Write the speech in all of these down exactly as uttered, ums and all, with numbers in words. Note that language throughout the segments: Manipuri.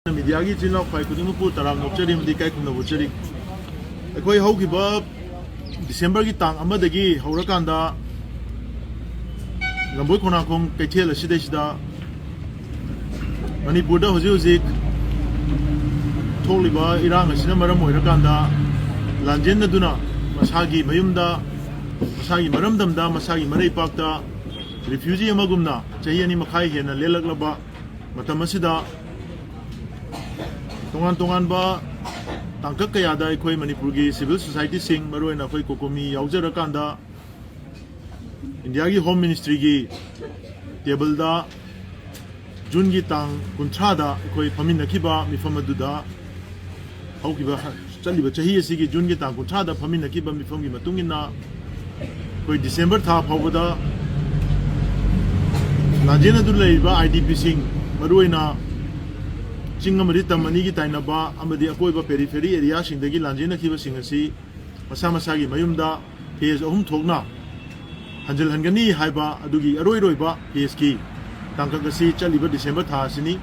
ꯃꯤꯗꯤꯌꯥꯒꯤ ꯏꯆꯤꯜ ꯏꯅꯥꯎ ꯈ꯭ꯋꯥꯏ ꯈꯨꯗꯤꯡꯃꯛꯄꯨ ꯇꯔꯥꯝꯅ ꯑꯣꯛꯆꯔꯤ ꯑꯃꯗꯤ ꯏꯀꯥꯏ ꯈꯨꯝꯅꯕ ꯎꯠꯆꯔꯤ꯫ ꯑꯩꯈꯣꯏ ꯍꯧꯈꯤꯕ ꯗꯤꯁꯦꯝꯕꯔꯒꯤ ꯇꯥꯡ ꯑꯃꯗꯒꯤ ꯍꯧꯔꯀꯥꯟꯗ ꯂꯝꯕꯣꯏ ꯈꯣꯡꯅꯥꯡꯈꯣꯡ ꯀꯩꯊꯦꯜ ꯑꯁꯤꯗꯩꯁꯤꯗ ꯃꯅꯤꯄꯨꯔꯗ ꯍꯧꯖꯤꯛ ꯍꯧꯖꯤꯛ ꯊꯣꯛꯂꯤꯕ ꯏꯔꯥꯡ ꯑꯁꯤꯅ ꯃꯔꯝ ꯑꯣꯏꯔꯀꯥꯟꯗ ꯂꯥꯟꯖꯦꯟꯅꯗꯨꯅ ꯃꯁꯥꯒꯤ ꯃꯌꯨꯝꯗ, ꯃꯁꯥꯒꯤ ꯃꯔꯝꯗꯝꯗ, ꯃꯁꯥꯒꯤ ꯃꯔꯩꯄꯥꯛꯇ refugee ꯑꯃꯒꯨꯝꯅ ꯆꯍꯤ ꯑꯅꯤ ꯃꯈꯥꯏ ꯍꯦꯟꯅ ꯂꯦꯜꯂꯛꯂꯕ ꯃꯇꯝ ꯑꯁꯤꯗ ꯇꯣꯉꯥꯟ ꯇꯣꯉꯥꯟꯕ ꯇꯥꯡꯀꯛ ꯀꯌꯥꯗ ꯑꯩꯈꯣꯏ ꯃꯅꯤꯄꯨꯔꯒꯤ civil societyꯁꯤꯡ, ꯃꯔꯨꯑꯣꯏꯅ ꯑꯩꯈꯣꯏ ꯀꯣꯀꯣꯃꯤ ꯌꯥꯎꯖꯔꯀꯥꯟꯗ ꯏꯟꯗꯤꯌꯥꯒꯤ Home Ministryꯒꯤ ꯇꯦꯕꯜꯗ ꯖꯨꯟꯒꯤ ꯇꯥꯡ ꯀꯨꯟꯊ꯭ꯔꯥꯗ ꯑꯩꯈꯣꯏ ꯐꯝꯃꯤꯟꯅꯈꯤꯕ ꯃꯤꯐꯝ ꯑꯗꯨꯗ ꯍꯧꯈꯤꯕ ꯆꯠꯂꯤꯕ ꯆꯍꯤ ꯑꯁꯤꯒꯤ ꯖꯨꯟꯒꯤ ꯇꯥꯡ ꯀꯨꯟꯊ꯭ꯔꯥꯗ ꯐꯝꯃꯤꯟꯅꯈꯤꯕ ꯃꯤꯐꯝꯒꯤ ꯃꯇꯨꯡ ꯏꯟꯅ ꯑꯩꯈꯣꯏ ꯗꯤꯁꯦꯝꯕꯔ ꯊꯥ ꯐꯥꯎꯕꯗ ꯂꯥꯟꯖꯦꯟꯅꯗꯨꯅ ꯂꯩꯔꯤꯕ IDPꯁꯤꯡ, ꯃꯔꯨꯑꯣꯏꯅ ꯆꯤꯡ ꯑꯃꯗꯤ ꯇꯝ ꯑꯅꯤꯒꯤ ꯇꯥꯏꯅꯕ ꯑꯃꯗꯤ ꯑꯀꯣꯏꯕ periphery areaꯁꯤꯡꯗꯒꯤ ꯂꯥꯟꯖꯦꯟꯅꯈꯤꯕꯁꯤꯡ ꯑꯁꯤ ꯃꯁꯥ ꯃꯁꯥꯒꯤ ꯃꯌꯨꯝꯗ phase ꯑꯍꯨꯝ ꯊꯣꯛꯅ ꯍꯟꯖꯤꯜꯍꯟꯒꯅꯤ ꯍꯥꯏꯕ ꯑꯗꯨꯒꯤ ꯑꯔꯣꯏꯔꯣꯏꯕ phaseꯀꯤ ꯇꯥꯡꯀꯛ ꯑꯁꯤ ꯆꯠꯂꯤꯕ ꯗꯤꯁꯦꯝꯕꯔ ꯊꯥ ꯑꯁꯤꯅꯤ꯫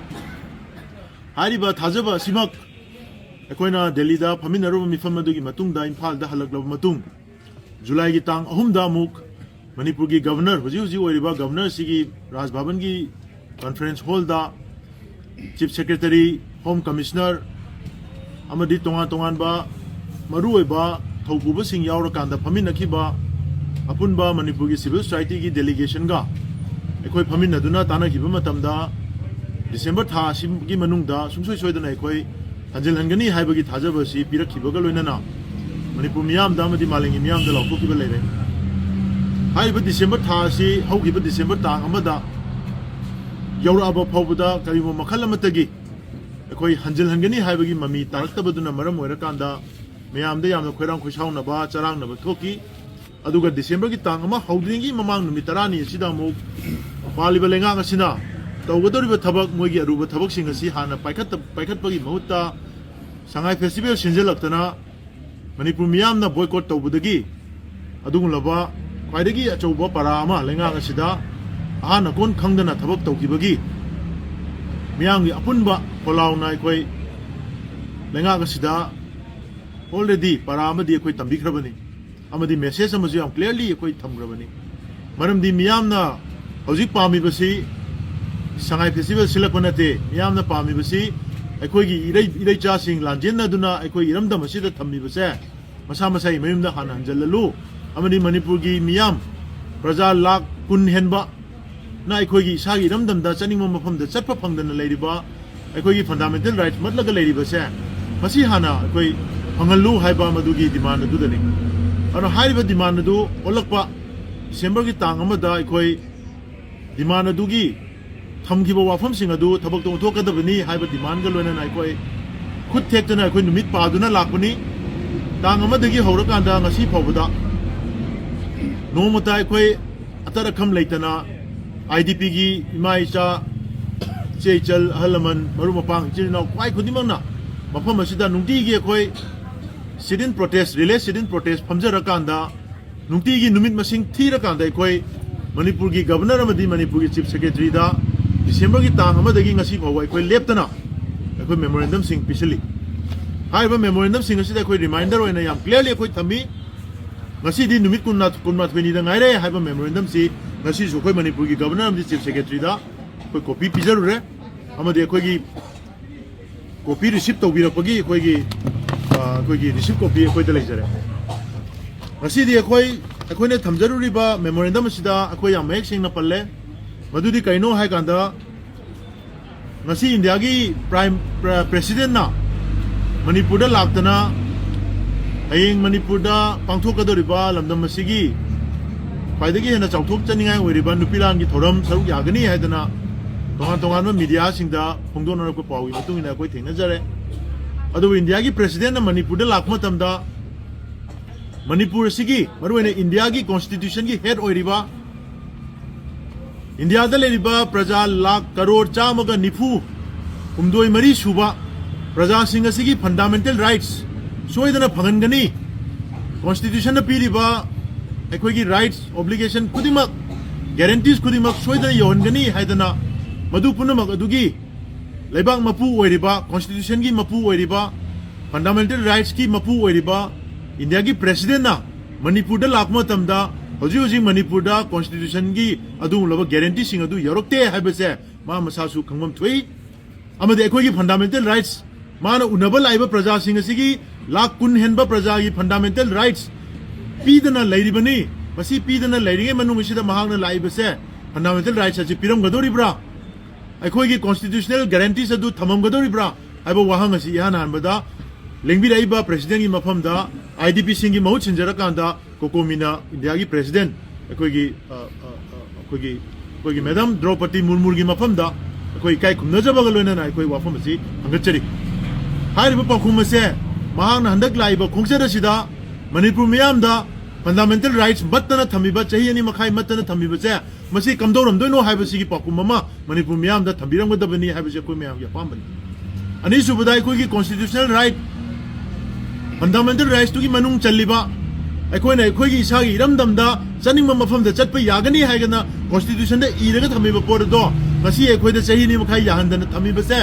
ꯍꯥꯏꯔꯤꯕ ꯊꯥꯖꯕ ꯑꯁꯤꯃꯛ ꯑꯩꯈꯣꯏꯅ ꯗꯦꯜꯂꯤꯗ ꯐꯝꯃꯤꯟꯅꯔꯨꯕ ꯃꯤꯐꯝ ꯑꯗꯨꯒꯤ ꯃꯇꯨꯡꯗ ꯏꯝꯐꯥꯜꯗ ꯍꯜꯂꯛꯂꯕ ꯃꯇꯨꯡ, ꯖꯨꯂꯥꯏꯒꯤ ꯇꯥꯡ ꯑꯍꯨꯝꯗ ꯑꯃꯨꯛ ꯃꯅꯤꯄꯨꯔꯒꯤ Governor, ꯍꯧꯖꯤꯛ ꯍꯧꯖꯤꯛ ꯑꯣꯏꯔꯤꯕ Governor ꯑꯁꯤꯒꯤ ꯔꯥꯖ ꯚꯕꯟꯒꯤ conference hallꯗ Chief Secretary, Home Commissioner ꯑꯃꯗꯤ ꯇꯣꯉꯥꯟ ꯇꯣꯉꯥꯟꯕ ꯃꯔꯨꯑꯣꯏꯕ ꯊꯧꯄꯨꯕꯁꯤꯡ ꯌꯥꯎꯔꯀꯥꯟꯗ ꯐꯝꯃꯤꯟꯅꯈꯤꯕ ꯑꯄꯨꯟꯕ ꯃꯅꯤꯄꯨꯔꯒꯤ civil societyꯒꯤ delegationꯒ ꯑꯩꯈꯣꯏ ꯐꯝꯃꯤꯟꯅꯗꯨꯅ ꯇꯥꯟꯅꯈꯤꯕ ꯃꯇꯝꯗ, ꯗꯤꯁꯦꯝꯕꯔ ꯊꯥ ꯑꯁꯤꯒꯤ ꯃꯅꯨꯡꯗ ꯁꯨꯡꯁꯣꯏ ꯁꯣꯏꯗꯅ ꯑꯩꯈꯣꯏ ꯍꯟꯖꯤꯜꯍꯟꯒꯅꯤ ꯍꯥꯏꯕꯒꯤ ꯊꯥꯖꯕ ꯑꯁꯤ ꯄꯤꯔꯛꯈꯤꯕꯒ ꯂꯣꯏꯅꯅ ꯃꯅꯤꯄꯨꯔ ꯃꯤꯌꯥꯝꯗ ꯑꯃꯗꯤ ꯃꯥꯂꯦꯝꯒꯤ ꯃꯤꯌꯥꯝꯗ ꯂꯥꯎꯊꯣꯛꯈꯤꯕ ꯂꯩꯔꯦ꯫ ꯍꯥꯏꯔꯤꯕ ꯗꯤꯁꯦꯝꯕꯔ ꯊꯥ ꯑꯁꯤ ꯍꯧꯈꯤꯕ ꯗꯤꯁꯦꯝꯕꯔ ꯇꯥꯡ ꯑꯃꯗ ꯌꯧꯔꯛꯑꯕ ꯐꯥꯎꯕꯗ ꯀꯔꯤꯒꯨꯝꯕ ꯃꯈꯜ ꯑꯃꯠꯇꯒꯤ ꯑꯩꯈꯣꯏ ꯍꯟꯖꯤꯜꯍꯟꯒꯅꯤ ꯍꯥꯏꯕꯒꯤ ꯃꯃꯤ ꯇꯥꯔꯛꯇꯕꯗꯨꯅ ꯃꯔꯝ ꯑꯣꯏꯔꯀꯥꯟꯗ ꯃꯌꯥꯝꯗ ꯌꯥꯝꯅ ꯈꯣꯏꯔꯥꯡ ꯈꯣꯏꯁꯥꯎꯅꯕ, ꯆꯔꯥꯡꯅꯕ ꯊꯣꯛꯈꯤ꯫ ꯑꯗꯨꯒ ꯗꯤꯁꯦꯝꯕꯔꯒꯤ ꯇꯥꯡ ꯑꯃ ꯍꯧꯗ꯭ꯔꯤꯉꯩꯒꯤ ꯃꯃꯥꯡ ꯅꯨꯃꯤꯠ ꯇꯔꯥꯅꯤ ꯑꯁꯤꯗ ꯑꯃꯨꯛ ꯄꯥꯜꯂꯤꯕ ꯂꯩꯉꯥꯛ ꯑꯁꯤꯅ ꯇꯧꯒꯗꯧꯔꯤꯕ ꯊꯕꯛ, ꯃꯣꯏꯒꯤ ꯑꯔꯨꯕ ꯊꯕꯛꯁꯤꯡ ꯑꯁꯤ ꯍꯥꯟꯅ ꯄꯥꯏꯈꯠꯇ-, ꯄꯥꯏꯈꯠꯄꯒꯤ ꯃꯍꯨꯠꯇ ꯁꯉꯥꯏ festival ꯁꯤꯟꯖꯜꯂꯛꯇꯅ ꯃꯅꯤꯄꯨꯔ ꯃꯤꯌꯥꯝꯅ boycott ꯇꯧꯕꯗꯒꯤ ꯑꯗꯨꯒꯨꯝꯂꯕ ꯈ꯭ꯋꯥꯏꯗꯒꯤ ꯑꯆꯧꯕ ꯄꯔꯥ ꯑꯃ ꯂꯩꯉꯥꯛ ꯑꯁꯤꯗ ꯑꯍꯥꯟ ꯑꯀꯣꯟ ꯈꯪꯗꯅ ꯊꯕꯛ ꯇꯧꯈꯤꯕꯒꯤ ꯃꯤꯌꯥꯝꯒꯤ ꯑꯄꯨꯟꯕ ꯈꯣꯜꯂꯥꯎꯅ ꯑꯩꯈꯣꯏ ꯂꯩꯉꯥꯛ ꯑꯁꯤꯗ already ꯄꯔꯥ ꯑꯃꯗꯤ ꯑꯩꯈꯣꯏ ꯇꯝꯕꯤꯈ꯭ꯔꯕꯅꯤ, ꯑꯃꯗꯤ message ꯑꯃꯁꯨ ꯌꯥꯝ clearly ꯑꯩꯈꯣꯏ ꯊꯝꯈ꯭ꯔꯕꯅꯤ꯫ ꯃꯔꯝꯗꯤ ꯃꯤꯌꯥꯝꯅ ꯍꯧꯖꯤꯛ ꯄꯥꯝꯃꯤꯕꯁꯤ ꯁꯉꯥꯏ festival ꯁꯤꯜꯂꯛꯄ ꯅꯠꯇꯦ꯫ ꯃꯤꯌꯥꯝꯅ ꯄꯥꯝꯃꯤꯕꯁꯤ ꯑꯩꯈꯣꯏꯒꯤ ꯏꯔꯩ ꯏꯔꯩꯆꯥꯁꯤꯡ ꯂꯥꯟꯖꯦꯟꯅꯗꯨꯅ ꯑꯩꯈꯣꯏ ꯏꯔꯝꯗꯝ ꯑꯁꯤꯗ ꯊꯝꯃꯤꯕꯁꯦ ꯃꯁꯥ ꯃꯁꯥꯒꯤ ꯃꯌꯨꯝꯗ ꯍꯥꯟꯅ ꯍꯟꯖꯤꯜꯂꯜꯂꯨ ꯑꯃꯗꯤ ꯃꯅꯤꯄꯨꯔꯒꯤ ꯃꯤꯌꯥꯝ ꯄ꯭ꯔꯖꯥ ꯂꯥꯈ ꯀꯨꯟ ꯍꯦꯟꯕ ꯅ ꯑꯩꯈꯣꯏꯒꯤ ꯏꯁꯥꯒꯤ ꯏꯔꯝꯗꯝꯗ ꯆꯠꯅꯤꯡꯕ ꯃꯐꯝꯗ ꯆꯠꯄ ꯐꯪꯗꯅ ꯂꯩꯔꯤꯕ, ꯑꯩꯈꯣꯏꯒꯤ fundamental rights ꯃꯠꯂꯒ ꯂꯩꯔꯤꯕꯁꯦ, ꯃꯁꯤ ꯍꯥꯟꯅ ꯑꯩꯈꯣꯏ ꯐꯪꯍꯜꯂꯨ ꯍꯥꯏꯕ ꯃꯗꯨꯒꯤ demand ꯑꯗꯨꯗꯅꯤ꯫ ꯑꯗꯨꯅ ꯍꯥꯏꯔꯤꯕ demand ꯑꯗꯨ ꯑꯣꯜꯂꯛꯄ December ꯒꯤ ꯇꯥꯡ ꯑꯃꯗ ꯑꯩꯈꯣꯏ demand ꯑꯗꯨꯒꯤ ꯊꯝꯈꯤꯕ ꯋꯥꯐꯝꯁꯤꯡ ꯑꯗꯨ ꯊꯕꯛꯇ ꯑꯣꯟꯊꯣꯛꯀꯗꯕꯅꯤ ꯍꯥꯏꯕ demand ꯒ ꯂꯣꯏꯅꯅ ꯑꯩꯈꯣꯏ ꯈꯨꯠ ꯊꯦꯛꯇꯨꯅ ꯑꯩꯈꯣꯏ ꯅꯨꯃꯤꯠ ꯄꯥꯗꯨꯅ ꯂꯥꯛꯄꯅꯤ꯫ ꯇꯥꯡ ꯑꯃꯗꯒꯤ ꯍꯧꯔꯀꯥꯟꯗ ꯉꯁꯤ ꯐꯥꯎꯕꯗ ꯅꯣꯡꯃꯇ ꯑꯩꯈꯣꯏ ꯑꯇꯠ ꯑꯈꯝ ꯂꯩꯇꯅ IDP ꯒꯤ ꯏꯃꯥ ꯏꯆꯥ, ꯏꯆꯦ ꯏꯆꯜ, ꯑꯍꯜ ꯂꯃꯟ, ꯃꯔꯨꯞ ꯃꯄꯥꯡ, ꯏꯆꯤꯜ ꯏꯅꯥꯎ ꯈ꯭ꯋꯥꯏ ꯈꯨꯗꯤꯡꯃꯛꯅ ꯃꯐꯝ ꯑꯁꯤꯗ ꯅꯨꯡꯇꯤꯒꯤ ꯑꯩꯈꯣꯏ sit-in protest, relay sit-in protest ꯐꯝꯖꯔꯀꯥꯟꯗ ꯅꯨꯡꯇꯤꯒꯤ ꯅꯨꯃꯤꯠ ꯃꯁꯤꯡ ꯊꯤꯔꯀꯥꯟꯗ ꯑꯩꯈꯣꯏ ꯃꯅꯤꯄꯨꯔꯒꯤ governor ꯑꯃꯗꯤ ꯃꯅꯤꯄꯨꯔꯒꯤ chief secretary ꯗ December ꯒꯤ ꯇꯥꯡ ꯑꯃꯗꯒꯤ ꯉꯁꯤ ꯐꯥꯎꯕ ꯑꯩꯈꯣꯏ ꯂꯦꯞꯇꯅ ꯑꯩꯈꯣꯏ memorandum ꯁꯤꯡ ꯄꯤꯁꯤꯜꯂꯤ꯫ ꯍꯥꯏꯔꯤꯕ memorandum ꯁꯤꯡ ꯑꯁꯤꯗ ꯑꯩꯈꯣꯏ reminder ꯑꯣꯏꯅ ꯌꯥꯝ clearly ꯑꯩꯈꯣꯏ ꯊꯝꯃꯤ꯫ ꯉꯁꯤꯗꯤ ꯅꯨꯃꯤꯠ ꯀꯨꯟ, ꯀꯨꯟꯃꯥꯊꯣꯏꯅꯤꯗ ꯉꯥꯏꯔꯦ ꯍꯥꯏꯕ memorandum ꯁꯤ ꯉꯁꯤꯁꯨ ꯑꯩꯈꯣꯏ ꯃꯅꯤꯄꯨꯔꯒꯤ governor ꯑꯃꯗꯤ chief secretary ꯗ ꯑꯩꯈꯣꯏ copy ꯄꯤꯖꯔꯨꯔꯦ꯫ ꯑꯃꯗꯤ ꯑꯩꯈꯣꯏꯒꯤ copy receive ꯇꯧꯕꯤꯔꯛꯄꯒꯤ ꯑꯩꯈꯣꯏꯒꯤ, ꯑ, ꯑꯩꯈꯣꯏꯒꯤ receipt copy ꯑꯩꯈꯣꯏꯗ ꯂꯩꯖꯔꯦ꯫ ꯉꯁꯤꯗꯤ ꯑꯩꯈꯣꯏ, ꯑꯩꯈꯣꯏꯅ ꯊꯝꯖꯔꯨꯔꯤꯕ memorandum ꯑꯁꯤꯗ ꯑꯩꯈꯣꯏ ꯌꯥꯝ ꯃꯌꯦꯛ ꯁꯦꯡꯅ ꯄꯜꯂꯦ꯫ ꯃꯗꯨꯗꯤ ꯀꯩꯅꯣ ꯍꯥꯏ ꯀꯥꯟꯗ, ꯉꯁꯤ ꯏꯟꯗꯤꯌꯥꯒꯤ prime, pre-, president ꯅ ꯃꯅꯤꯄꯨꯔꯗ ꯂꯥꯛꯇꯅ ꯍꯌꯦꯡ ꯃꯅꯤꯄꯨꯔꯗ ꯄꯥꯡꯊꯣꯛꯀꯗꯧꯔꯤꯕ ꯂꯝꯗꯝ ꯑꯁꯤꯒꯤ ꯈ꯭ꯋꯥꯏꯗꯒꯤ ꯍꯦꯟꯅ ꯆꯥꯎꯊꯣꯛꯆꯅꯤꯡꯉꯥꯏ ꯑꯣꯏꯔꯤꯕ ꯅꯨꯄꯤ ꯂꯥꯟꯒꯤ ꯊꯧꯔꯝ ꯁꯔꯨꯛ ꯌꯥꯒꯅꯤ ꯍꯥꯏꯗꯅ ꯇꯣꯉꯥꯟ ꯇꯣꯉꯥꯟꯕ media ꯁꯤꯡꯗ ꯐꯣꯡꯗꯣꯛꯅꯔꯛꯄ ꯄꯥꯎꯒꯤ ꯃꯇꯨꯡ ꯏꯟꯅ ꯑꯩꯈꯣꯏ ꯊꯦꯡꯅꯖꯔꯦ꯫ ꯑꯗꯨꯕꯨ ꯏꯟꯗꯤꯌꯥꯒꯤ president ꯅ ꯃꯅꯤꯄꯨꯔꯗ ꯂꯥꯛꯄ ꯃꯇꯝꯗ ꯃꯅꯤꯄꯨꯔ ꯑꯁꯤꯒꯤ, ꯃꯔꯨꯑꯣꯏꯅ ꯏꯟꯗꯤꯌꯥꯒꯤ constitution ꯒꯤ head ꯑꯣꯏꯔꯤꯕ, ꯏꯟꯗꯤꯌꯥꯗ ꯂꯩꯔꯤꯕ ꯄ꯭ꯔꯖꯥ ꯂꯥꯈ ꯀꯔꯣꯔ ꯆꯥꯝꯃꯒ ꯅꯤꯐꯨ ꯍꯨꯝꯗꯣꯏ ꯃꯔꯤ ꯁꯨꯕ ꯄ꯭ꯔꯖꯥꯁꯤꯡ ꯑꯁꯤꯒꯤ fundamental rights ꯁꯣꯏꯗꯅ ꯐꯪꯍꯟꯒꯅꯤ, constitution ꯅ ꯄꯤꯔꯤꯕ ꯑꯩꯈꯣꯏꯒꯤ rights, obligation ꯈꯨꯗꯤꯡꯃꯛ, guarantees ꯈꯨꯗꯤꯡꯃꯛ ꯁꯣꯏꯗꯅ ꯌꯧꯍꯟꯒꯅꯤ ꯍꯥꯏꯗꯅ ꯃꯗꯨ ꯄꯨꯝꯅꯃꯛ ꯑꯗꯨꯒꯤ ꯂꯩꯕꯥꯛ ꯃꯄꯨ ꯑꯣꯏꯔꯤꯕ, ꯀꯣꯟꯁꯇꯤꯇ꯭ꯌꯨꯁꯟꯒꯤ ꯃꯄꯨ ꯑꯣꯏꯔꯤꯕ, ꯐꯟꯗꯥꯃꯦꯟꯇꯦꯜ ꯔꯥꯏꯠꯁꯀꯤ ꯃꯄꯨ ꯑꯣꯏꯔꯤꯕ ꯏꯟꯗꯤꯌꯥꯒꯤ ꯄ꯭ꯔꯦꯁꯤꯗꯦꯟꯅ ꯃꯅꯤꯄꯨꯔꯗ ꯂꯥꯛꯄ ꯃꯇꯝꯗ ꯍꯧꯖꯤꯛ ꯍꯧꯖꯤꯛ ꯃꯅꯤꯄꯨꯔꯗ ꯀꯣꯟꯁꯇꯤꯇ꯭ꯌꯨꯁꯟꯒꯤ ꯑꯗꯨꯒꯨꯝꯂꯕ ꯒꯦꯔꯦꯟꯇꯤꯁꯤꯡ ꯑꯗꯨ ꯌꯧꯔꯛꯇꯦ ꯍꯥꯏꯕꯁꯦ ꯃꯥ ꯃꯁꯥꯁꯨ ꯈꯪꯐꯝ ꯊꯣꯛꯏ꯫ ꯑꯃꯗꯤ ꯑꯩꯈꯣꯏꯒꯤ ꯐꯟꯗꯥꯃꯦꯟꯇꯦꯜ ꯔꯥꯏꯠꯁ, ꯃꯥꯅ ꯎꯅꯕ ꯂꯥꯛꯏꯕ ꯄ꯭ꯔꯖꯥꯁꯤꯡ ꯑꯁꯤꯒꯤ ꯂꯥꯈ ꯀꯨꯟ ꯍꯦꯟꯕ ꯄ꯭ꯔꯖꯥꯒꯤ ꯐꯟꯗꯥꯃꯦꯟꯇꯦꯜ ꯔꯥꯏꯠꯁ ꯄꯤꯗꯅ ꯂꯩꯔꯤꯕꯅꯤ꯫ ꯃꯁꯤ ꯄꯤꯗꯅ ꯂꯩꯔꯤꯉꯩ ꯃꯅꯨꯡ ꯑꯁꯤꯗ ꯃꯍꯥꯛꯅ ꯂꯥꯛꯏꯕꯁꯦ ꯐꯟꯗꯥꯃꯦꯟꯇꯦꯜ ꯔꯥꯏꯠꯁ ꯑꯁꯤ ꯄꯤꯔꯝꯒꯗꯧꯔꯤꯕ꯭ꯔꯥ? ꯑꯩꯈꯣꯏꯒꯤ ꯀꯣꯟꯁꯇꯤꯇ꯭ꯌꯨꯁꯅꯦꯜ ꯒꯦꯔꯦꯟꯇꯤꯁ ꯑꯗꯨ ꯊꯝꯃꯝꯒꯗꯧꯔꯤꯕ꯭ꯔꯥ ꯍꯥꯏꯕ ꯋꯥꯍꯪ ꯑꯁꯤ ꯏꯍꯥꯟ ꯍꯥꯟꯕꯗ ꯂꯦꯡꯕꯤꯔꯛꯏꯕ ꯄ꯭ꯔꯦꯁꯤꯗꯦꯟꯒꯤ ꯃꯐꯝꯗ, ꯑꯥꯏ ꯗꯤ ꯄꯤꯁꯤꯡꯒꯤ ꯃꯍꯨꯠ ꯁꯤꯟꯖꯔꯀꯥꯟꯗ ꯀꯣꯀꯣꯃꯤꯅ ꯏꯟꯗꯤꯌꯥꯒꯤ ꯄ꯭ꯔꯦꯁꯤꯗꯦꯟ ꯑꯩꯈꯣꯏꯒꯤ, ꯑ, ꯑ, ꯑ, ꯑꯩꯈꯣꯏꯒꯤ, ꯑꯩꯈꯣꯏꯒꯤ ꯃꯦꯗꯥꯝ ꯗ꯭ꯔꯧꯄꯗꯤ ꯃꯨꯔꯃꯨꯒꯤ ꯃꯐꯝꯗ ꯑꯩꯈꯣꯏ ꯏꯀꯥꯏ ꯈꯨꯝꯅꯖꯕꯒ ꯂꯣꯏꯅꯅ ꯑꯩꯈꯣꯏ ꯋꯥꯐꯝ ꯑꯁꯤ ꯊꯥꯡꯒꯠꯆꯔꯤ꯫ ꯍꯥꯏꯔꯤꯕ ꯄꯥꯎꯈꯨꯝ ꯑꯁꯦ ꯃꯍꯥꯛꯅ ꯍꯟꯗꯛ ꯂꯥꯛꯏꯕ ꯈꯣꯡꯆꯠ ꯑꯁꯤꯗ ꯃꯅꯤꯄꯨꯔ ꯃꯤꯌꯥꯝꯗ ꯐꯟꯗꯥꯃꯦꯟꯇꯦꯜ ꯔꯥꯏꯠꯁ ꯃꯠꯇꯅ ꯊꯝꯕꯤꯕ, ꯆꯍꯤ ꯑꯅꯤ ꯃꯈꯥꯏ ꯃꯠꯇꯅ ꯊꯝꯕꯤꯕꯁꯦ ꯃꯁꯤ ꯀꯝꯗꯧꯔꯝꯗꯣꯏꯅꯣ ꯍꯥꯏꯕꯁꯤꯒꯤ ꯄꯥꯎꯈꯨꯝ ꯑꯃ ꯃꯅꯤꯄꯨꯔ ꯃꯤꯌꯥꯝꯗ ꯊꯝꯕꯤꯔꯝꯒꯗꯕꯅꯤ ꯍꯥꯏꯕꯁꯤ ꯑꯩꯈꯣꯏ ꯃꯌꯥꯝꯒꯤ ꯑꯄꯥꯝꯕꯅꯤ꯫ ꯑꯅꯤꯁꯨꯕꯗ, ꯑꯩꯈꯣꯏꯒꯤ ꯀꯣꯟꯁꯇꯤꯇ꯭ꯌꯨꯁꯅꯦꯜ ꯔꯥꯏꯠ, ꯐꯟꯗꯥꯃꯦꯟꯇꯦꯜ ꯔꯥꯏꯠꯁꯇꯨꯒꯤ ꯃꯅꯨꯡ ꯆꯜꯂꯤꯕ ꯑꯩꯈꯣꯏꯅ ꯑꯩꯈꯣꯏꯒꯤ ꯏꯁꯥꯒꯤ ꯏꯔꯝꯗꯝꯗ ꯆꯠꯅꯤꯡꯕ ꯃꯐꯝꯗ ꯆꯠꯄ ꯌꯥꯒꯅꯤ ꯍꯥꯏꯗꯅ ꯀꯣꯟꯁꯇꯤꯇ꯭ꯌꯨꯁꯟꯗ ꯏꯔꯒ ꯊꯝꯃꯤꯕ ꯄꯣꯠ ꯑꯗꯣ ꯉꯁꯤ ꯑꯩꯈꯣꯏꯗ ꯆꯍꯤ ꯑꯅꯤ ꯃꯈꯥꯏ ꯌꯥꯍꯟꯗꯅ ꯊꯝꯃꯤꯕꯁꯦ,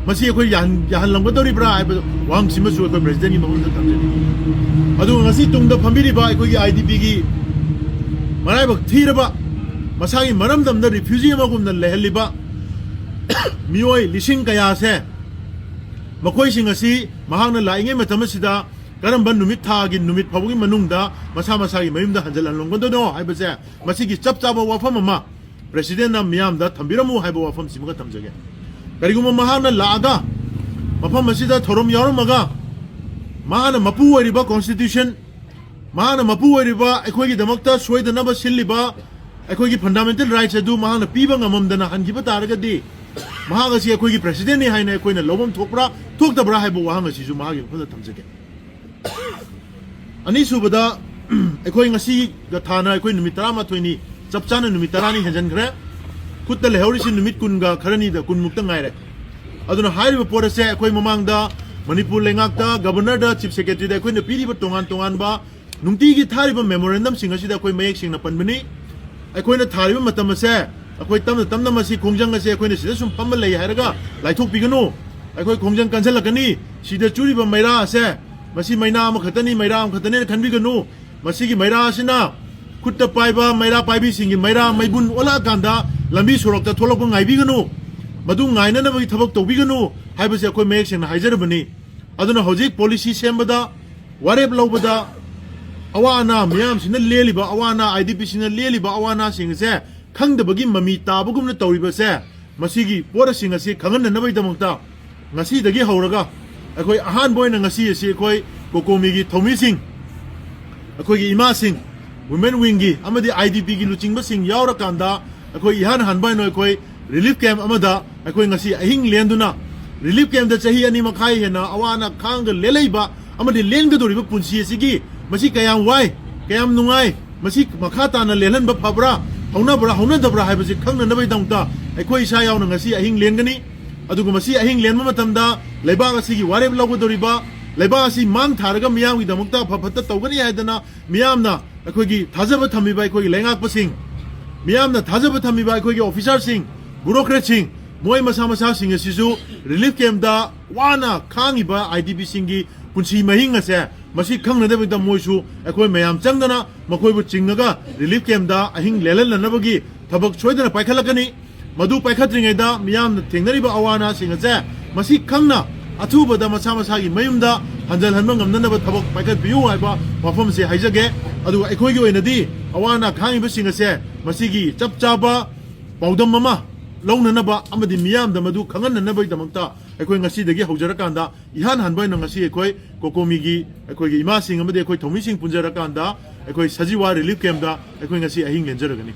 ꯃꯁꯤ ꯑꯩꯈꯣꯏ ꯌꯥꯍꯟ-, ꯌꯥꯍꯜꯂꯝꯒꯗꯧꯔꯤꯕ꯭ꯔꯥ ꯍꯥꯏꯕ ꯋꯥꯍꯪꯁꯤꯃꯁꯨ ꯑꯩꯈꯣꯏ ꯄ꯭ꯔꯦꯁꯤꯗꯦꯟꯒꯤ ꯃꯐꯝꯗ ꯊꯝꯖꯅꯤꯡꯏ꯫ ꯑꯗꯨꯒ ꯉꯁꯤ ꯇꯨꯡꯗ ꯐꯝꯕꯤꯔꯤꯕ ꯑꯩꯈꯣꯏꯒꯤ ꯑꯥꯏ ꯗꯤ ꯄꯤꯒꯤ ꯃꯔꯥꯏꯕꯛ ꯊꯤꯔꯕ, ꯃꯁꯥꯒꯤ ꯃꯔꯝꯗꯝꯗ ꯔꯤꯐ꯭ꯌꯨꯖꯤ ꯑꯃꯒꯨꯝꯅ ꯂꯩꯍꯜꯂꯤꯕ ꯃꯤꯑꯣꯏ ꯂꯤꯁꯤꯡ ꯀꯌꯥꯁꯦ, ꯃꯈꯣꯏꯁꯤꯡ ꯑꯁꯤ ꯃꯍꯥꯛꯅ ꯂꯥꯛꯏꯉꯩ ꯃꯇꯝ ꯑꯁꯤꯗ ꯀꯔꯝꯕ ꯅꯨꯃꯤꯠ ꯊꯥꯒꯤ ꯅꯨꯃꯤꯠ ꯐꯥꯎꯕꯒꯤ ꯃꯅꯨꯡꯗ ꯃꯁꯥ ꯃꯁꯥꯒꯤ ꯃꯌꯨꯝꯗ ꯍꯟꯖꯤꯜꯍꯟꯂꯝꯒꯗꯣꯏꯅꯣ ꯍꯥꯏꯕꯁꯦ, ꯃꯁꯤꯒꯤ ꯆꯞ ꯆꯥꯕ ꯋꯥꯐꯝ ꯑꯃ ꯄ꯭ꯔꯦꯁꯤꯗꯦꯟꯅ ꯃꯤꯌꯥꯝꯗ ꯊꯝꯕꯤꯔꯝꯃꯨ ꯍꯥꯏꯕ ꯋꯥꯐꯝꯁꯤꯃꯒ ꯊꯝꯖꯒꯦ꯫ ꯀꯔꯤꯒꯨꯝꯕ ꯃꯍꯥꯛꯅ ꯂꯥꯛꯑꯒ ꯃꯐꯝ ꯑꯁꯤꯗ ꯊꯧꯔꯝ ꯌꯥꯎꯔꯝꯃꯒ ꯃꯥꯅ ꯃꯄꯨ ꯑꯣꯏꯔꯤꯕ ꯀꯣꯟꯁꯇꯤꯇ꯭ꯌꯨꯁꯟ, ꯃꯍꯥꯛꯅ ꯃꯄꯨ ꯑꯣꯏꯔꯤꯕ ꯑꯩꯈꯣꯏꯒꯤꯗꯃꯛꯇ ꯁꯣꯏꯗꯅꯕ ꯁꯤꯜꯂꯤꯕ ꯑꯩꯈꯣꯏꯒꯤ ꯐꯟꯗꯥꯃꯦꯟꯇꯦꯜ ꯔꯥꯏꯠꯁ ꯑꯗꯨ ꯃꯍꯥꯛꯅ ꯄꯤꯕ ꯉꯝꯃꯝꯗꯅ ꯍꯟꯈꯤꯕ ꯇꯥꯔꯒꯗꯤ, ꯃꯍꯥꯛ ꯑꯁꯤ ꯑꯩꯈꯣꯏꯒꯤ ꯄ꯭ꯔꯦꯁꯤꯗꯦꯟꯅꯤ ꯍꯥꯏꯅ ꯑꯩꯈꯣꯏꯅ ꯂꯧꯐꯝ ꯊꯣꯛꯄ꯭ꯔꯥ ꯊꯣꯛꯇꯕ꯭ꯔꯥ ꯍꯥꯏꯕ ꯋꯥꯍꯪ ꯑꯁꯤꯁꯨ ꯃꯍꯥꯛꯀꯤ ꯃꯐꯝꯗ ꯊꯝꯖꯒꯦ꯫ ꯑꯅꯤꯁꯨꯕꯗ, ꯑꯩꯈꯣꯏ ꯉꯁꯤꯒ ꯊꯥꯅ ꯑꯩꯈꯣꯏ ꯅꯨꯃꯤꯠ ꯇꯔꯥꯃꯥꯊꯣꯏꯅꯤ, ꯆꯞ ꯆꯥꯅ ꯅꯨꯃꯤꯠ ꯇꯔꯥꯅꯤ ꯍꯦꯟꯖꯟꯈ꯭ꯔꯦ꯫ ꯈꯨꯠꯇ ꯂꯩꯍꯧꯔꯤꯁꯤ ꯅꯨꯃꯤꯠ ꯀꯨꯟꯒ ꯈꯔꯅꯤꯗ, ꯀꯨꯟꯃꯨꯛꯇ ꯉꯥꯏꯔꯦ꯫ ꯑꯗꯨꯅ ꯍꯥꯏꯔꯤꯕ ꯄꯣꯠ ꯑꯁꯦ ꯑꯩꯈꯣꯏ ꯃꯃꯥꯡꯗ ꯃꯅꯤꯄꯨꯔ ꯂꯩꯉꯥꯛꯇ, ꯒꯕꯔꯅꯔꯗ, ꯆꯤꯐ ꯁꯦꯀ꯭ꯔꯦꯇꯔꯤꯗ ꯑꯩꯈꯣꯏꯅ ꯄꯤꯔꯤꯕ ꯇꯣꯉꯥꯟ ꯇꯣꯉꯥꯟꯕ ꯅꯨꯡꯇꯤꯒꯤ ꯊꯥꯔꯤꯕ ꯃꯦꯃꯣꯔꯦꯟꯗꯝꯁꯤꯡ ꯑꯁꯤꯗ ꯑꯩꯈꯣꯏ ꯃꯌꯦꯛ ꯁꯦꯡꯅ ꯄꯟꯕꯅꯤ꯫ ꯑꯩꯈꯣꯏꯅ ꯊꯥꯔꯤꯕ ꯃꯇꯝ ꯑꯁꯦ ꯑꯩꯈꯣꯏ ꯇꯞꯅ ꯇꯞꯅ ꯃꯁꯤ ꯈꯣꯡꯖꯪ ꯑꯁꯦ ꯑꯩꯈꯣꯏꯅ ꯁꯤꯗ ꯁꯨꯝ ꯐꯝꯃ ꯂꯩ ꯍꯥꯏꯔꯒ ꯂꯥꯏꯊꯣꯛꯄꯤꯒꯅꯨ꯫ ꯑꯩꯈꯣꯏ ꯈꯣꯡꯖꯪ ꯀꯟꯁꯤꯜꯂꯛꯀꯅꯤ꯫ ꯁꯤꯗ ꯆꯨꯔꯤꯕ ꯃꯩꯔꯥ ꯑꯁꯦ, ꯃꯁꯤ ꯃꯩꯅꯥ ꯑꯃꯈꯛꯇꯅꯤ, ꯃꯩꯔꯥ ꯑꯃꯈꯛꯇꯅꯦꯅ ꯈꯟꯕꯤꯒꯅꯨ꯫ ꯃꯁꯤꯒꯤ ꯃꯩꯔꯥ ꯑꯁꯤꯅ ꯈꯨꯠꯇ ꯄꯥꯏꯕ ꯃꯩꯔꯥ ꯄꯥꯏꯕꯤꯁꯤꯡꯒꯤ ꯃꯩꯔꯥ ꯃꯩꯕꯨꯟ ꯑꯣꯜꯂꯛꯑꯀꯥꯟꯗ ꯂꯝꯕꯤ ꯁꯣꯔꯣꯛꯇ ꯊꯣꯛꯂꯛꯄ ꯉꯥꯏꯕꯤꯒꯅꯨ꯫ ꯃꯗꯨ ꯉꯥꯏꯅꯅꯕꯒꯤ ꯊꯕꯛ ꯇꯧꯕꯤꯒꯅꯨ ꯍꯥꯏꯕꯁꯦ ꯑꯩꯈꯣꯏ ꯃꯌꯦꯛ ꯁꯦꯡꯅ ꯍꯥꯏꯖꯔꯕꯅꯤ꯫ ꯑꯗꯨꯅ ꯍꯧꯖꯤꯛ ꯄꯣꯂꯤꯁꯤ ꯁꯦꯝꯕꯗ, ꯋꯥꯔꯦꯞ ꯂꯧꯕꯗ, ꯑꯋꯥ ꯑꯅꯥ ꯃꯤꯌꯥꯝꯁꯤꯅ ꯂꯦꯜꯂꯤꯕ ꯑꯋꯥ ꯑꯅꯥ, ꯑꯥꯏ ꯗꯤ ꯄꯤꯁꯤꯡꯅ ꯂꯦꯜꯂꯤꯕ ꯑꯋꯥ ꯑꯅꯥꯁꯤꯡ ꯑꯁꯦ ꯈꯪꯗꯕꯒꯤ ꯃꯃꯤ ꯇꯥꯕꯒꯨꯝꯅ ꯇꯧꯔꯤꯕꯁꯦ, ꯃꯁꯤꯒꯤ ꯄꯣꯠ ꯑꯁꯤꯡ ꯑꯁꯤ ꯈꯪꯍꯟꯅꯅꯕꯒꯤꯗꯃꯛꯇ ꯉꯁꯤꯗꯒꯤ ꯍꯧꯔꯒ ꯑꯩꯈꯣꯏ ꯑꯍꯥꯟꯕ ꯑꯣꯏꯅ ꯉꯁꯤ ꯑꯁꯤ ꯑꯩꯈꯣꯏ ꯀꯣꯀꯣꯃꯤꯒꯤ ꯊꯧꯃꯤꯁꯤꯡ, ꯑꯩꯈꯣꯏꯒꯤ ꯏꯃꯥꯁꯤꯡ, ꯋꯨꯃꯦꯟ ꯋꯤꯡꯒꯤ ꯑꯃꯗꯤ ꯑꯥꯏ ꯗꯤ ꯄꯤꯒꯤ ꯂꯨꯆꯤꯡꯕꯁꯤꯡ ꯌꯥꯎꯔꯀꯥꯟꯗ ꯑꯩꯈꯣꯏ ꯏꯍꯥꯟ ꯍꯥꯟꯕ ꯑꯣꯏꯅ ꯑꯩꯈꯣꯏ ꯔꯤꯂꯤꯐ ꯀꯦꯝꯞ ꯑꯃꯗ ꯑꯩꯈꯣꯏ ꯉꯁꯤ ꯑꯍꯤꯡ ꯂꯦꯟꯗꯨꯅ, ꯔꯤꯂꯤꯐ ꯀꯦꯝꯞꯇ ꯆꯍꯤ ꯑꯅꯤ ꯃꯈꯥꯏ ꯍꯦꯟꯅ ꯑꯋꯥ ꯑꯅꯥ ꯈꯥꯡꯒ ꯂꯦꯜꯂꯛꯏꯕ ꯑꯃꯗꯤ ꯂꯦꯟꯒꯗꯧꯔꯤꯕ ꯄꯨꯟꯁꯤ ꯑꯁꯤꯒꯤ ꯃꯁꯤ ꯀꯌꯥꯝ ꯋꯥꯏ, ꯀꯌꯥꯝ ꯅꯨꯡꯉꯥꯏ, ꯃꯁꯤ ꯃꯈꯥ ꯇꯥꯅ ꯂꯦꯜꯍꯟꯕ ꯐꯕ꯭ꯔꯥ, ꯍꯧꯅꯕ꯭ꯔꯥ, ꯍꯧꯅꯗꯕ꯭ꯔꯥ ꯍꯥꯏꯕꯁꯤ ꯈꯪꯅꯅꯕꯒꯤꯗꯃꯛꯇ ꯑꯩꯈꯣꯏ ꯏꯁꯥ ꯌꯥꯎꯅ ꯉꯁꯤ ꯑꯍꯤꯡ ꯂꯦꯟꯒꯅꯤ꯫ ꯑꯗꯨꯒ ꯃꯁꯤ ꯑꯍꯤꯡ ꯂꯦꯟꯕ ꯃꯇꯝꯗ ꯂꯩꯕꯥꯛ ꯑꯁꯤꯒꯤ ꯋꯥꯔꯦꯞ ꯂꯧꯒꯗꯧꯔꯤꯕ, ꯂꯩꯕꯥꯛ ꯑꯁꯤ ꯃꯥꯡ ꯊꯥꯔꯒ ꯃꯤꯌꯥꯝꯒꯤꯗꯃꯛꯇ ꯑꯐ ꯐꯠꯇ ꯇꯧꯒꯅꯤ ꯍꯥꯏꯗꯅ ꯃꯤꯌꯥꯝꯅ ꯑꯩꯈꯣꯏꯒꯤ ꯊꯥꯖꯕ ꯊꯝꯃꯤꯕ ꯑꯩꯈꯣꯏꯒꯤ ꯂꯩꯉꯥꯛꯄꯁꯤꯡ, ꯃꯤꯌꯥꯝꯅ ꯊꯥꯖꯕ ꯊꯝꯃꯤꯕ ꯑꯩꯈꯣꯏꯒꯤ ꯑꯣꯐꯤꯁꯥꯔꯁꯤꯡ, ꯕ꯭ꯌꯨꯔꯣꯀ꯭ꯔꯦꯠꯁꯤꯡ, ꯃꯣꯏ ꯃꯁꯥ ꯃꯁꯥꯁꯤꯡ ꯑꯁꯤꯁꯨ ꯔꯤꯂꯤꯐ ꯀꯦꯝꯞꯇ ꯋꯥꯅ ꯈꯥꯡꯉꯤꯕ ꯑꯥꯏ ꯗꯤ ꯄꯤꯁꯤꯡꯒꯤ ꯄꯨꯟꯁꯤ ꯃꯍꯤꯡ ꯑꯁꯦ ꯃꯁꯤ ꯈꯪꯅꯗꯕꯤꯗ ꯃꯣꯏꯁꯨ ꯑꯩꯈꯣꯏ ꯃꯌꯥꯝ ꯆꯪꯗꯅ ꯃꯈꯣꯏꯕꯨ ꯆꯤꯡꯉꯒ ꯔꯤꯂꯤꯐ ꯀꯦꯝꯞꯇ ꯑꯍꯤꯡ ꯂꯦꯜꯍꯟꯅꯅꯕꯒꯤ ꯊꯕꯛ ꯁꯣꯏꯗꯅ ꯄꯥꯏꯈꯠꯂꯛꯀꯅꯤ꯫ ꯃꯗꯨ ꯄꯥꯏꯈꯠꯇ꯭ꯔꯤꯉꯩꯗ ꯃꯤꯌꯥꯝꯅ ꯊꯦꯡꯅꯔꯤꯕ ꯑꯋꯥ ꯑꯅꯥꯁꯤꯡ ꯑꯁꯦ ꯃꯁꯤ ꯈꯪꯅ ꯑꯊꯨꯕꯗ ꯃꯁꯥ ꯃꯁꯥꯒꯤ ꯃꯌꯨꯝꯗ ꯍꯟꯖꯜꯍꯟꯕ ꯉꯝꯅꯅꯕ ꯊꯕꯛ ꯄꯥꯏꯈꯠꯄꯤꯌꯨ ꯍꯥꯏꯕ ꯋꯥꯐꯝꯁꯦ ꯍꯥꯏꯖꯒꯦ꯫ ꯑꯗꯨꯒ ꯑꯩꯈꯣꯏꯒꯤ ꯑꯣꯏꯅꯗꯤ ꯑꯋꯥ ꯑꯅꯥ ꯈꯥꯡꯉꯤꯕꯁꯤꯡ ꯑꯁꯦ ꯃꯁꯤꯒꯤ ꯆꯞ ꯆꯥꯕ ꯄꯥꯎꯗꯝ ꯑꯃ ꯂꯧꯅꯅꯕ ꯑꯃꯗꯤ ꯃꯤꯌꯥꯝꯗ ꯃꯗꯨ ꯈꯪꯍꯟꯅꯅꯕꯒꯤꯗꯃꯛꯇ ꯑꯩꯈꯣꯏ ꯉꯁꯤꯗꯒꯤ ꯍꯧꯖꯔꯀꯥꯟꯗ ꯏꯍꯥꯟ ꯍꯥꯟꯕ ꯑꯣꯏꯅ ꯉꯁꯤ ꯑꯩꯈꯣꯏ ꯀꯣꯀꯣꯃꯤꯒꯤ ꯑꯩꯈꯣꯏꯒꯤ ꯏꯃꯥꯁꯤꯡ ꯑꯃꯗꯤ ꯑꯩꯈꯣꯏ ꯊꯧꯃꯤꯁꯤꯡ ꯄꯨꯟꯖꯔꯀꯥꯟꯗ ꯑꯩꯈꯣꯏ ꯁꯖꯤꯋꯥ ꯔꯤꯂꯤꯐ ꯀꯦꯝꯞꯇ ꯑꯩꯈꯣꯏ ꯉꯁꯤ ꯑꯍꯤꯡ ꯂꯦꯟꯖꯔꯒꯅꯤ꯫